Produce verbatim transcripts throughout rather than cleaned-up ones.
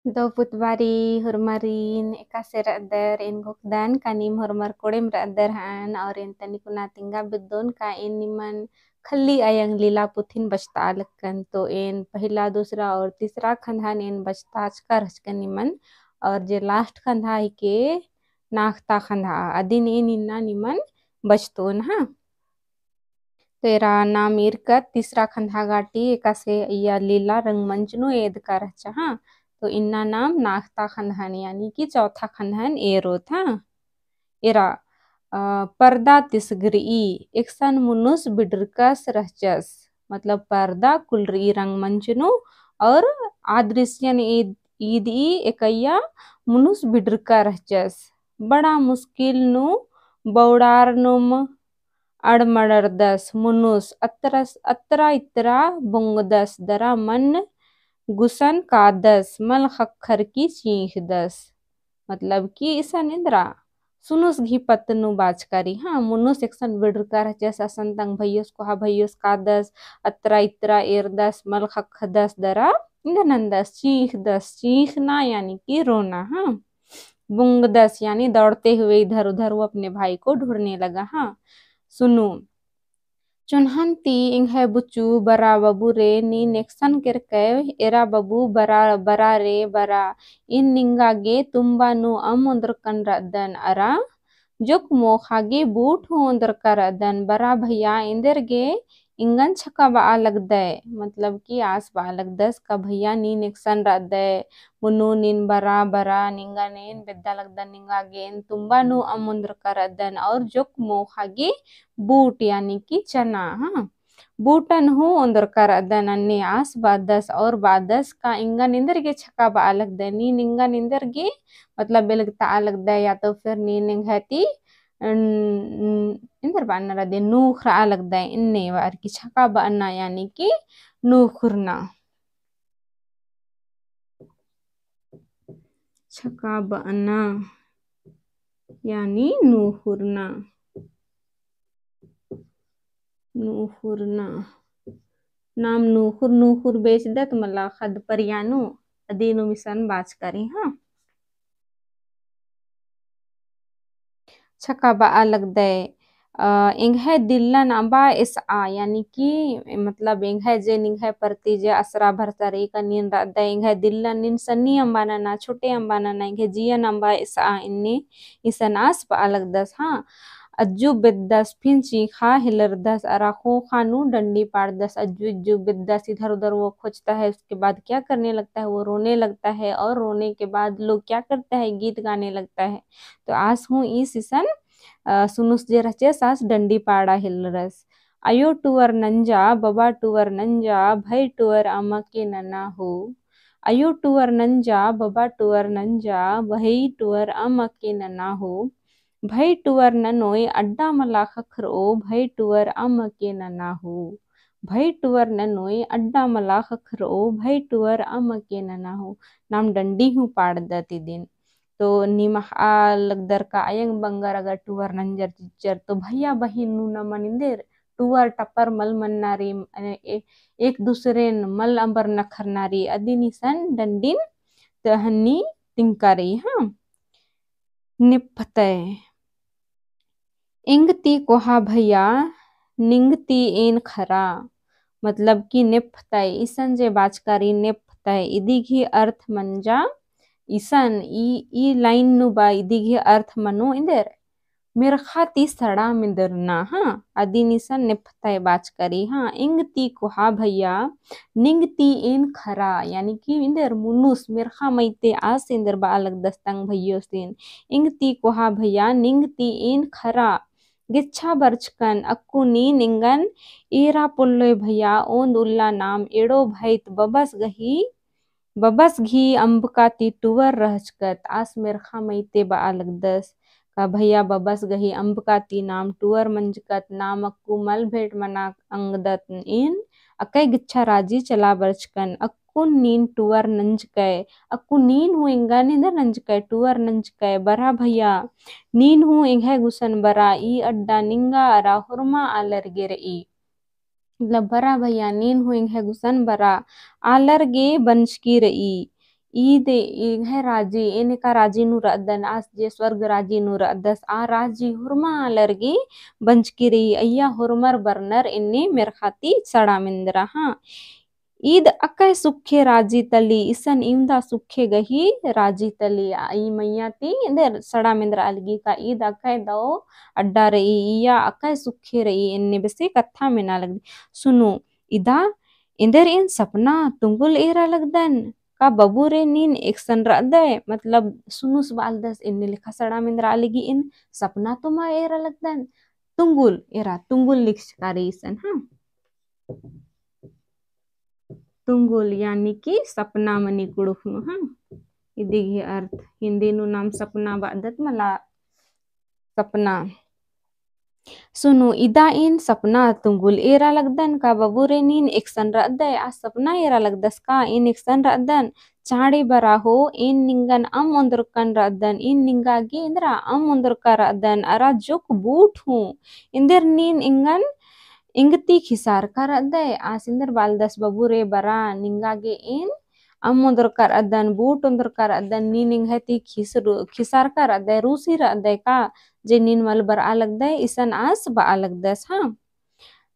दव पुतबारी होरमारिन एकासे रअदर, एन घोखदन का नीम होरमर कोड़ेम रअदर हन और एन तनिकुना तिंगा बेद्दोन का एन निमन खल्ली अयंग लीला पुथिन बचता लगकन। तो एन पहिला, दूसरा और तीसरा खंधान एन बचता अचका रहचकन निमन, और जे last खंधा हिके नाखता खंधा, अदिन एन इन्ना निमन बचतोन, हाँ। तो एरा नाम ईरकत तीसरा खंधा गाटी एकासे अइया लीला रंगमंच नू एदका रहचा, हाँ। तो इन्ना नाम नाखता खंधन यानी कि चौथा खंधन एरोत, हाँ। एरा, अ, परदा तिसगरई एकसन मुनुस बिडरकस रहचस, मतलब परदा कुलरई रंगमंच नू और आ दृश्यन ईद, ईदई एकइया मुनुस बिडरका रहचस। बड़ा मुश्किल नू बौड़ार नुम अड़मड़रदस मुनुस अतरा, अतरा इतरा बोंगदस दरा मन गुसन कादस मल ख़क्खरकी चींख़दस। मतलब कि इसन इन्द्रा सुनुस घी पत्त नू बाचकारी, हाँ, मुनुस एकसन बिडरका रहचस असन तंग भइयोस कोहा भइयोस कादस, अतरा इतरा एरदस, मल ख़क्खदस दरा, इन्द्र नन्दस, चींख़दस, चींख़ना यानी कि रोना, हाँ। बोंगदस यानी दौड़ते हुए इधर उधर वो अपने भाई को ढूंढने लगा, हाँ। सुनु, चोन्हन ती एंग्है बुचु बरा बबुरे नीन एकसन केरकय, एरा बबु बरा, बरा रे बरा, ईन निंगा गे तुम्बा नू अम्म ओन्द्रकन रअदन अरा जोक मोख़ा गे बूट हूँ ओन्द्रका रअदन। बरा भइया एन्देर गे एंगन छका बआ लगदय, मतलब कि आस बआ लगदस का भइया नीन एकसन रअदय, मुनु नीन बरा, बरा, निंगा नीन बेद्दा लगदन, निंगा गे एन तुम्बा नू अम्म ओन्द्रका रअदन और जोक मोख़ा गे बूट यानी कि चना, हाँ, बूटन हूँ ओन्द्रका रअदन अन्ने आस बादस और बादस का एंगन एन्देर गे छका बआ लगदय, नीन एंगन एन्देर गे, मतलब बेलगतआ लगदय या तो फिर नीन एंग्है ती, अन-, एन्देर बअना रअदय, नूख़रआ लगदय, इन्ने बअर की छका बअना यानी कि नूख़ुरना। छका बअना यानी नूख़ुरना। नूख़ुरना। नाम नूख़ुर, नूख़ुर बेचदत मला ख़द्द परिया नू, अदिन मिसन बाचकारी, हाँ। छका बआ लगदय, अ, एंग्है दिलन अम्बा एसआ, यानी कि, मतलब, एंग्है जे निंग्है परती जे असरा भरसा रई का नीन रअदय, एंग्है दिलन नीन सन्नी अम्बा नना, छोटे अम्बा नना, एंग्है जियन अम्बा एसआ, इन्ने इसन आस बआ लगदस, हाँ। अज्जु बेद्दस फिन चींख़ा हेलरदस अरा ख़ोख़ा नू डंडी पाड़दस। अज्जु इज्जु बेद्दस, इधर उधर वो खोजता है, उसके बाद क्या करने लगता है, वो रोने लगता है, और रोने के बाद लोग क्या करता है, गीत गाने लगता है। तो आस हूँ ईस इसन, अ, सुनुस जे रहचस आस डंडी पाड़ा हेलरस। अयो टुअर नंजा, बबा टुअर नंजा, भई टुअर अम्म के नना हो। अयो टुअर नंजा, बबा टुअर नंजा, भई टुअर अम्म के नना हो। भई टुअर ननोय अड्डा मला ख़क्खरओ, भई टुअर अम्म के नना हो। भई टुअर ननोय अड्डा मला ख़क्खरओ, भई टुअर अम्म के नना हो। नाम डंडी हूँ पाड़दत इदिन। तो नीम अख़आ लगदर का अयंग बंगर अगर टुअर नंजर चिच्चर तो भइया बहिन नू नमन एन्देर टुअर टपर मल मन्ना रई, ए-, ए-, एक दूसरेन मल अम्बर नखरना रई, अदिन इसन डंडिन तहन्नी तिंका रई, हाँ। निप्पतय। एंग ती कोहा भइया, निंग ती एन खरा। मतलब कि नेप्पतय, इसन जे बाचकारी नेप्पतय, इदी गही अर्थ मंजा इसन, ई, ई line नू बा इदी गही अर्थ मनो एन्देर, मेर्ख़ा ती सड़ा मेंदरना, हाँ, अदिन इसन नेप्पतय बाचकारी, हाँ, एंग ती कोहा भइया, निंग ती एन खरा, यानी कि एन्देर मुनुस मेर्ख़ा मइते आस एन्देर बआ लगदस तंग भइयोसिन, एंग ती कोहा भइया, निंग ती एन खरा, गेच्छा बरचकन, अक्कु नीन एंगन एरा पोल्लोय भइया, ओन्द उल्ला नाम एड़ो भइत बबस गही, बबस गही अम्बका ती टुअर रहचकत, आस मेर्ख़ा मइते बआ लगदस। का भइया बबस गही अम्बका ती नाम टुअर मंजकत, नाम अक्कु मल भेंट मना अंगदत एन, अकय गेच्छा राजी चला बरचकन, अक्कुन नीन टुअर नंजकय, अक्कु नीन हूँ एंगन एन्देर नंजकय, टुअर नंजकय, बरा भइया, नीन हूँ एंग्है गुसन बरा, ई अड्डा निंगा अरा होरमा आलर गे रई। मतलब बरा भइया, नीन हूँ एंग्है गुसन बरा, आलर गे बंचकी रई। ईद एंग्है राजी, एन एका राजी नू रअदन, आस जे स्वर्ग राजी नू रअदस, आ राजी होरमा आलर गे बंचकी रई, अइय्या होरमर बरनर एन्ने मेर्ख़ा ती सड़ाम एन्दरा, हाँ। ईद अकय सुखे राजी तली, इसन इवंदा सुखे गही राजी तली, आ, ई मइय्याँ ती एन्देर सड़ाम एन्दरा लगी का ईद अकय दव अड्डा रई, इय्या अकय सुखे रई, एन्ने बेसे कत्था मेना लगदी। सुनु, इदा एन्देर एन सपना तुंगुल एरा लगदन, का बबुरे नीन एकसन रअदय, मतलब सुनुस बालदस एन्ने लेखा सड़ाम एन्दरा लगी एन सपना तुमा एरा लगदन, तुंगुल एरा, तुंगुल लिखचका रई इसन, हाँ। तुंगुल यानी कि सपना मनी कुँड़ुख़ नू, हाँ। इदी गही अर्थ हिन्दी नू नाम सपना बअदत मला सपना। सुनु, इदा एन सपना तुंगुल एरा लगदन का बबुरे नीन एकसन रअदय, आ सपना एरा लगदस का एन एकसन रअदन, चाँड़े बरा हो, एन निंगन अम्म ओन्दरकन रअदन, एन निंगा गे एन्दरा अम्म ओन्दरका रअदन, अरा जोक बूट हूँ, एन्देर नीन एंगन एंगती खिसारका रअदय, आस एन्देर बालदस बबुरे बरा निंगा गे एन अम्म ओन्दरका रअदन, बूट ओन्दरका रअदन, नीन एंग्है ती खिसरु-, खिसारका रअदय, रूसी रअदय का, जे नीन मल बरआ लगदय, इसन आस बआ लगदस, हाँ।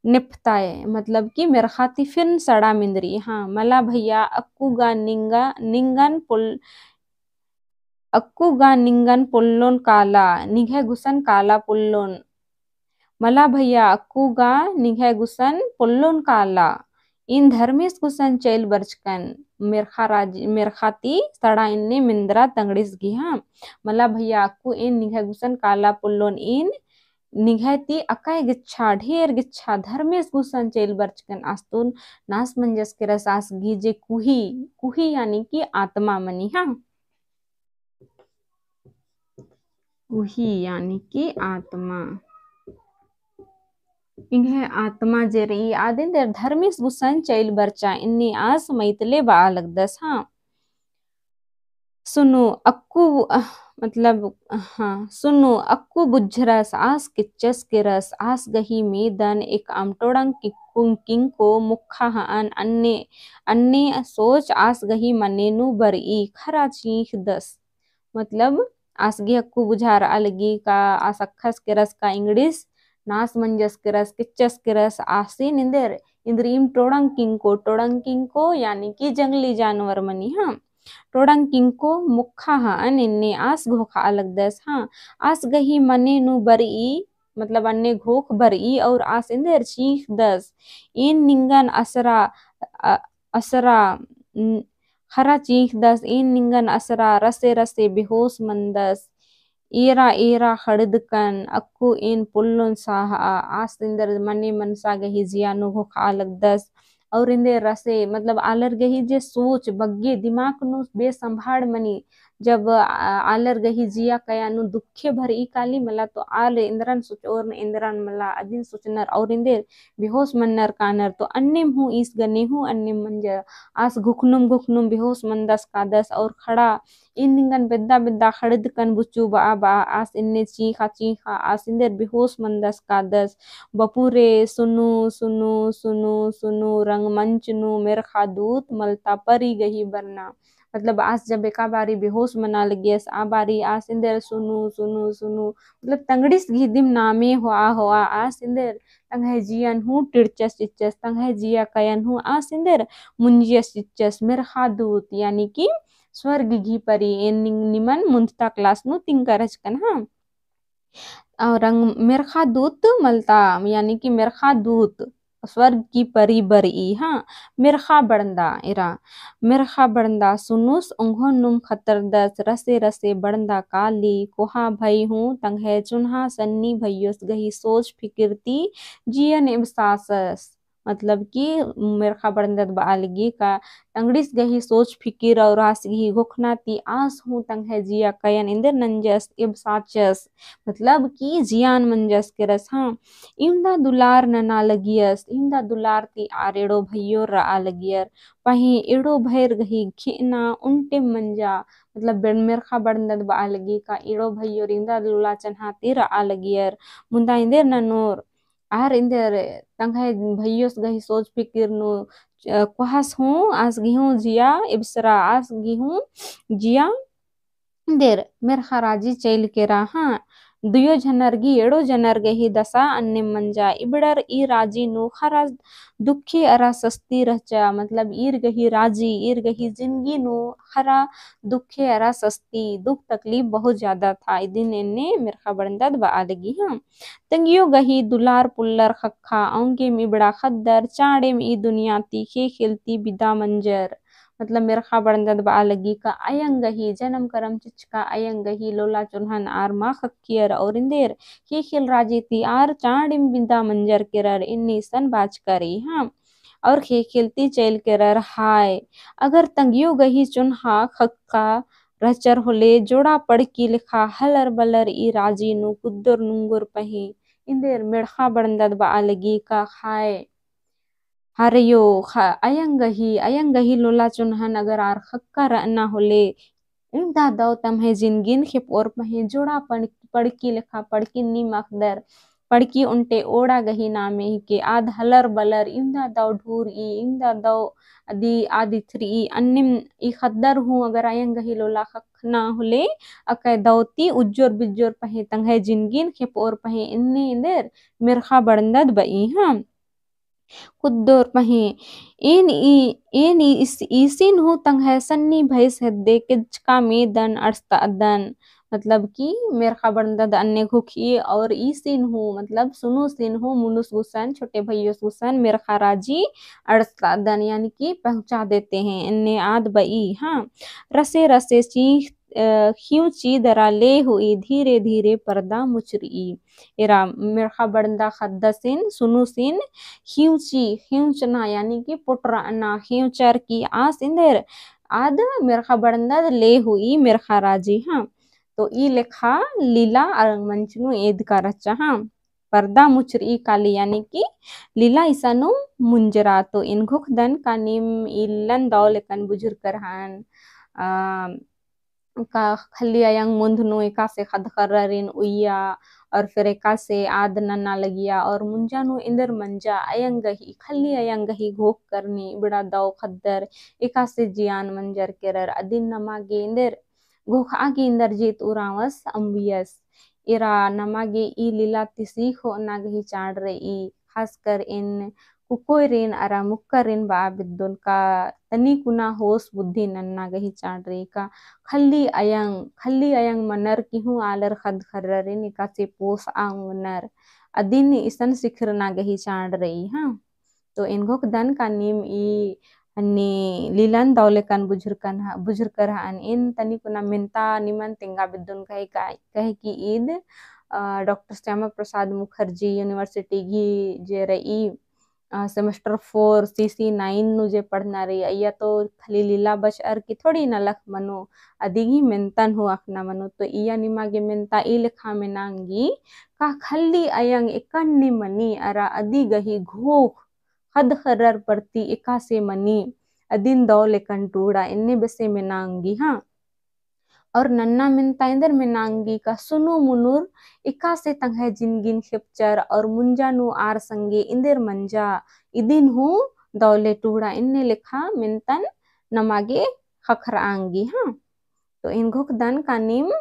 नेप्ताय, मतलब कि मेर्ख़ा ती फिन सड़ाम एन्दरी, हाँ, मला भैया अक्कु गा निंगा, निंगन पोल-, अक्कु गा निंगन पोल्लोन काला, निंग्है गुसन काला पोल्लोन। मला भैया अक्कु गा निंग्है गुसन पोल्लोन काला। एन धर्मेस गुसन चइल बरचकन, मेर्ख़ा राज-, मेर्ख़ा ती सड़ा एन्ने मेन्दरा तंगड़िस गही, हाँ। मला भैया अक्कु एन निंग्है गुसन काला पोल्लोन, एन निंग्है ती अकय गेच्छा, ढेर गेच्छा, धर्मेस गुसन चइल बरचकन, आस तो नास मंजस केरस, आस गही जे कुही, कुही यानी कि आत्मा मनी, हाँ। कुही यानी कि आत्मा। एंग्है आत्मा जे रई, आद एन्देर धर्मेस गुसन चइल बरचा, एन्ने आस मइतले बआ लगदस, हाँ। सुनु अक्कु, अह, मतलब, हाँ, सुनु अक्कु बुझरस, आस किच्चस केरस, आस गही मेदन एकअम टोड़ंग किक्कुन किंको मुक्खा हअन, अन्ने, अन्ने सोच आस गही मने नू बरई, खरा चींख़दस। मतलब आस गही अक्कु बुझारआ लगी का आस अख़स केरस का इंगड़िस नास मंजस केरस, किच्चस केरस, आसिन एन्देर, एन्देर इम टोड़ंग किंको, टोड़ंग किंको यानी कि जंगली जानवर मनी, हाँ। टोड़ंग किंको मुक्खा हअन, एन्ने आस घोखा लगदस, हाँ। आस गही मने नू बरई, मतलब अन्ने घोख बरई और आस एन्देर चींख़दस, एन निंगन असरा, अ, असरा, न-, खरा चींख़दस, एन निंगन असरा रसे रसे बेहोस मंदस। एरा एरा खड़दकन, अक्कु एन पोल्लोन साहआ, आस एन्देर मने मनसा गही जिया नू घोखा लगदस। और एन्देर रसे, मतलब आलर गही जे सोच बग्गे दिमाग नू बेसंभाड़ मनी, जब आ-, आलर गही जिया कया नू दुखे भरई काली मला तो आल एन्देरन सोचओर न एन्देरन मला अदिन सोचनर और एन्देर बेहोस मन्नर कानर तो अन्नेम हूँ ईस गने हूँ अन्नेम मंजा आस घुखनुम घुखनुम बेहोस मंदस कादस और खड़ा एन निंगन बेद्दा बेद्दा खड़दकन बुचु बआ बआ आस एन्ने चींख़ा चींख़ा आस एन्देर बेहोस मंदस कादस। बपुरे सुनु सुनु सुनु सुनु रंगमंच नू मेर्ख़ा दूत मलता परी गही बरना। मतलब आस जब एका बारी बेहोस मना लगियस, आ बारी आस एन्देर सुनु सुनु सुनु, मतलब तंगड़िस गही दिम नामे होआ होआ आस एन्देर तंग्है जियन हूँ टिड़चस चिच्चस, तंग्है जिया कयन हूँ आस एन्देर मुंजियस चिच्चस, मेर्ख़ा दूत, यानी कि स्वर्ग गही परी, एन निम-, निमन मुन्धता class नू तिंका रहचकन, हाँ। और रंग मेर्ख़ा दूत मलता, यानी कि मेर्ख़ा दूत, स्वर्ग की परी बरई, हाँ, मेर्ख़ा बड़ंदा एरा, मेर्ख़ा बड़ंदा सुनुस ओंघोन नुम खतरदस, रसे रसे बड़ंदा काली, कोहा भई हूँ तंग्है चुन्हा सन्नी भइयोस गही सोच फिकिर ती जियन एबसासस। मतलब कि मेर्ख़ा बड़ंदत बआ लगी का तंगड़िस गही सोच फिकिर और आस गही घोखना ती आस हूँ तंग्है जिया कयन एन्देर नंजस एबसाचस। मतलब कि जियान मंजस केरस, हाँ। इवंदा दुलार नना लगियस, इवंदा दुलार ती आर एड़ो भइयोर रआ लगियर। पहें एड़ो भइर गही खेअना उन्टे मंजा, मतलब बेड़ मेर्ख़ा बड़ंदत बआ लगी का एड़ो भइयोर इवंदा लुला चन्हा ती रआ लगियर। मुन्दा एन्देर ननोर आर एन्देर तंग्है भइयोस गही सोच फिकिर नू अ, कोहास हूँ आस गही हूँ जिया एबसरा, आस गही हूँ जिया एन्देर मेर्ख़ा राजी चइल केरा। हाँ, दुयो झनर गही एड़ो झनर गही दसा अन्नेम मंजा। इबड़र ई राजी नू ख़र्रा दुखे अरा सस्ती रहचा, मतलब ईर गही राजी, ईर गही जिनगी नू ख़र्रा दुखे अरा सस्ती, दुख तकलीफ बहुत ज्यादा था। इदिन एन्ने मेर्ख़ा बड़ंदद बआ लगी। हाँ, तंग्यो गही दुलार पुल्लर ख़क्खा, औंगेम इबड़ा ख़द्दर, चाँड़ेम ई दुनिया ती ख़ेख़ेल ती बिदा मंजर। मतलब मेर्ख़ा बड़ंदद बआ लगी का अयंग गही, जनम करम चिच्चका अयंग गही लोला चोन्हन आर मा ख़क्खियर और एन्देर ख़ेख़ेल राजी ती आर चाँड़ेम बिदा मंजर केरर, एन्ने इसन बाचका रई। हाँ, और ख़ेख़ेल ती चइल केरर। हाय, अगर तंग्यो गही चोन्हा ख़क्खा रहचर होले, जोड़ा पड़की लेखा हलर बलर ई राजी नू कुद्दोर नुंगोर पहें एन्देर मेर्ख़ा बड़ंदद बआ लगी का हाय, हरयो, ख-, अयंग गही, अयंग गही लोला चोन्हन अगर आर ख़क्खा रअना होले, इवंदा दव तम्है जिनगिन ख़ेप्पओर पहें जोड़ा पड़-, पड़की लेखा पड़किन नीम अख़दर, पड़की ओन्टे ओड़ा गही नामे हिके, आद हलर बलर, इवंदा दव ढूरई, इवंदा दव अदी आद इथरई, अन्नेम ई ख़द्दर हूँ अगर अयंग गही लोला ख़क्खना होले, अकय दव ती उज्जोर बिज्जोर पहें तंग्है जिनगिन ख़ेप्पओर पहें एन्ने एन्देर मेर्ख़ा बड़ंदद बई। हाँ, कुद्दोर पहें। एन ई, एन ई इस, ईसिन हूँ तंग्है सन्नी भइस हेद्दे केचका मेदन अड़सतअदन। मतलब कि मेर्ख़ा बड़ंदद अन्ने घोखई और ईसिन हूँ, मतलब सुनुसिन हूँ मुनुस गुसन, छोटे भइयोस गुसन मेर्ख़ा राजी अड़सतअदन, यानी कि पहुँचा देते हैं, एन्ने आद बई। हाँ, रसे रसे चींख़ अ, ख़िउची दरा ले हुई धीरे धीरे परदा मुचरई। एरा मेर्ख़ा बड़ंदा ख़द्दसिन, सुनुसिन, ख़िउची, ख़िउचना यानी कि पोटरअना, ख़िउचर की आस एन्देर आद मेर्ख़ा बड़ंदद ले हुई मेर्ख़ा राजी। हाँ, तो ई लेखा लीला अरंगमंच नू एदका रहचा। हाँ, परदा मुचरई काली यानी कि लीला इसन नू मुंजरा। तो एन घोखदन का नीम ई लीलन दव लेकन बुझुरकर हन। अ, का खल्ली अयंग मुन्ध नू एकासे ख़द्द ख़र्ररिन उइया और फिर एकासे आद नन्ना लगिया और मुंजा नू एन्देर मंजा अयंग गही, खल्ली अयंग गही घोख करनी इबड़ा दव ख़द्दर एकासे जियान मंजर केरर। अदिन नमा गे एन्देर घोखआ गे एन्देर जीत उराँवस अम्बियस। एरा नमा गे ई लीला ती सीख होअना गही चाड़ रई, खासकर एन कुकोयरिन अरा मुक्करिन बआ बेद्दोन का तनी कुना होस बुद्धि नन्ना गही चाड़ रई का खल्ली अयंग, खल्ली अयंग मनर की हूँ आलर ख़द्द ख़र्ररिन एकासे पोसआ ओंगनर। अदिन इसन सिखरना गही चाड़ रई। हाँ, तो एन घोखदन का नीम ई अन्ने लीलन दव लेकन बुझुरकन ह-, बुझुरकर हन। एन तनी कुना मेन्ता निमन तेंगा बेद्दोन कहे का, कहे कि ईद, अ, डॉक्टर श्यामा प्रसाद मुखर्जी यूनिवर्सिटी गही जे रई, अ, semester four, CC nine नू जे पढ़ना रई, अइया तो खाली लीला बचअर की थोड़ी नलख मनो, अदी गही मेन्तन हूँ अख़ना मनो। तो इया निमा गे मेन्ता ई लेखा मेनांगी, का खल्ली अयंग एकन्नी मनी अरा अदी गही घोख ख़द्द ख़र्रर परती एकासे मनी, अदिन दव लेकन टूड़ा एन्ने बेसे मेनांगी। हाँ, और नन्ना मेन्ता एन्देर मेनांगी का सुनु मुनुर एकासे तंग्है जिनगिन खेपचर और मुंजा नू आर संगे एन्देर मंजा, इदिन हूँ दव ले टूड़ा एन्ने लेखा मेन्तन नमा गे ख़क्खरआंगी। हाँ, तो एन घोखदन का नीम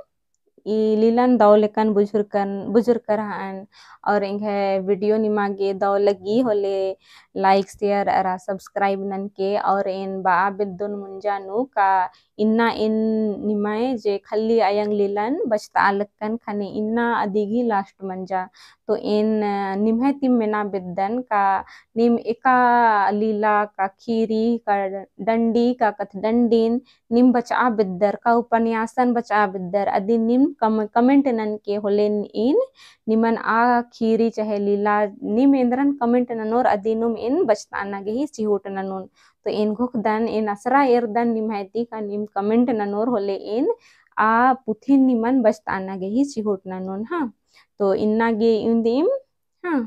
ई लीलन दव लेकन बुझुरकन, बुझुरकर हन। और एंग्है video निमा गे दव लग्गी होले like, share अरा subscribe ननके। और एन बआ बेद्दोन मुंजा नू का इन्ना एन निमय जे खल्ली अयंग लीलन बचतआ लक्कन ख़ने इन्ना अदी गही last मंजा। तो एन निम्है तिम मेना बेद्दन का नीम एका लीला का ख़ीरी का डंडी का कत्थ डंडिन नीम बचआ बेद्दर का उपन्यासन बचआ बेद्दर अदिन नीम कम-, comment ननके होले एन निमन आ ख़ीरी चहे लीला नीम एन्दरन comment ननोर अदिनुम एन बचतअना गही चिहुट ननोन। तो एन घोखदन एन असरा एरदन निम्है ती का नीम comment ननोर होले एन आ पुथिन निमन बचतअना गही चिहुट ननोन। हाँ, तो इन्ना गे इवंदिम। हाँ,